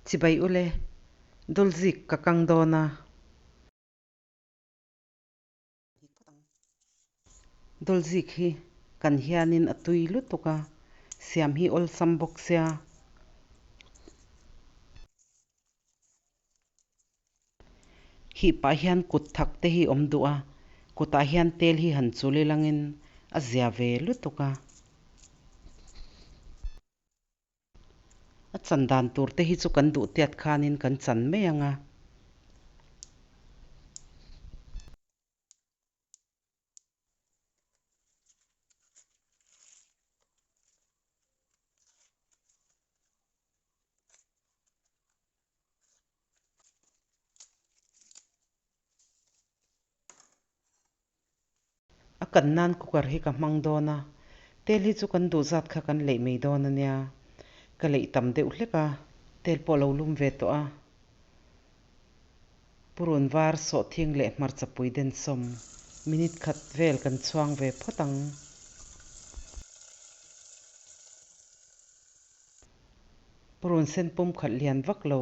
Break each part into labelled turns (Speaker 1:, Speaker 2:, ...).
Speaker 1: Chibai ule, Dawlzik ka kang dawn a. Dawlzik hi kan hianin a tui lutuk a, siam hi awlsam bawk sia. Hih pah hian kut thak te hi awm duh a, kutah hian tel hi han chul ilangin a zia ve lutuk a. A chan dan tur te hi chu kan duh tiat khanin kan chan mai ang a. A kan nan cooker hi ka hmang dawn a, tel hi chu kan duh zat kha kan leih mai dawn a nia. Ka leih tam deuh hlek a, tel pawh lo lum ve tawh a. Purun var sawhthing leh hmarcha pui den sawm minute khat vel kan chhuang ve phawt ang. Purun sen pum khat lian vak lo.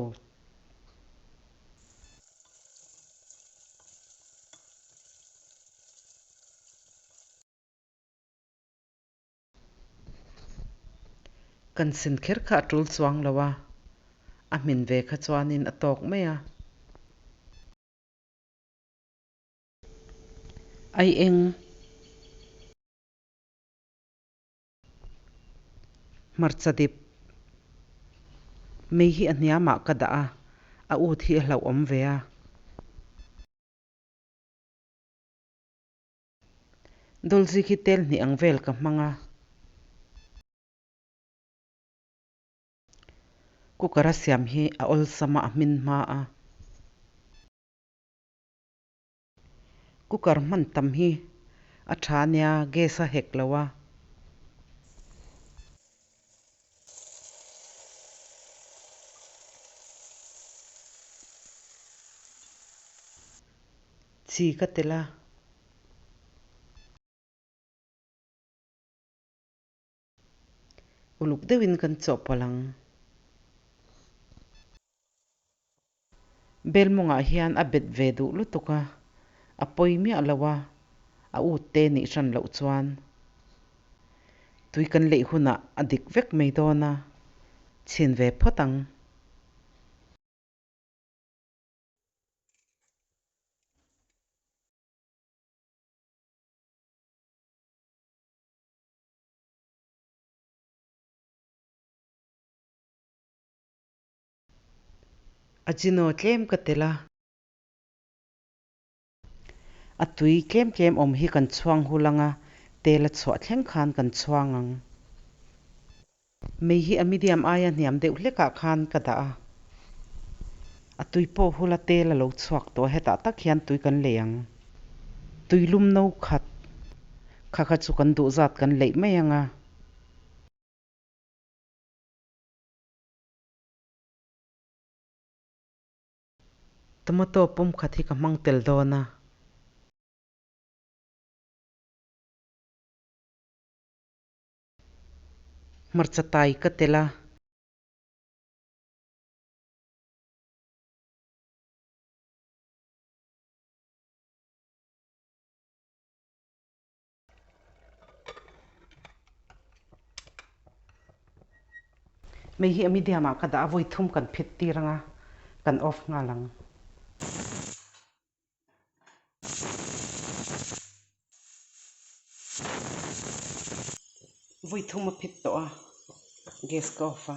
Speaker 1: Kan sin kher kha a tul chuang lo a, a hmin ve kha chuanin a tawk mai a. Ai eng. Hmarcha dip. Mei hi a hniamah ka dah a, a ut hi a hlauhawm ve a. Dawlzik hi tel hnih ang vel ka hmang a. Cooker a siam hi a awlsam a, a hmin hma a. Cooker hman tam hi a tha nia, gas a hek lo a. Chi ka tel a. Uluk deuhin kan chawhpawlh ang. Bel mawngah hian a bet ve duh lutuk a, a pawi miah lo a, a ut te nih hran loh chuan tui kan leih hunah a dik vek mai dawn a, chhin ve phawt ang. Ajino tlem ka tel a. A tui tlem tlem awm hi kan chhuang hul ang a, tel a chhuah thleng khan kan chhuang ang. Mei hi a medium aia hniam deuh hlekah khan ka dah a. A tui pawh hul a tel a lo chhuak tawh a, hetah tak hian tui kan lei ang. Tui lum no khat kha kha chu kan duh zat kan leih mai ang a. Tomato pum khat hi ka hmang tel dawn a. Hmarcha tai ka tel a. Mei hi a medium ah ka dah a, vawi thum kan phit tir ang a, kan off nghal ang. Vawi thum a phit tawh a, gas ka off a,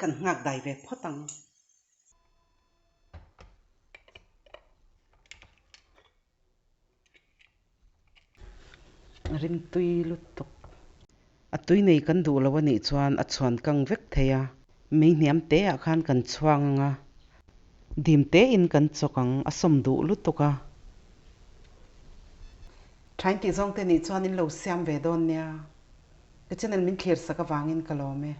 Speaker 1: kan nghak dai ve phawt ang. Rimtui lutuk. A tui nei kan duh lo a nih chuan a chhuan kang vek thei a, mei hniam te ah khan kan chhuang ang a, dim te in kan chawk ang, a sawm duh lutuk a. Thain tih zawng te nih chuan in lo siam ve dawn nia. Ka channel min thlir sak avangin ka lawm e.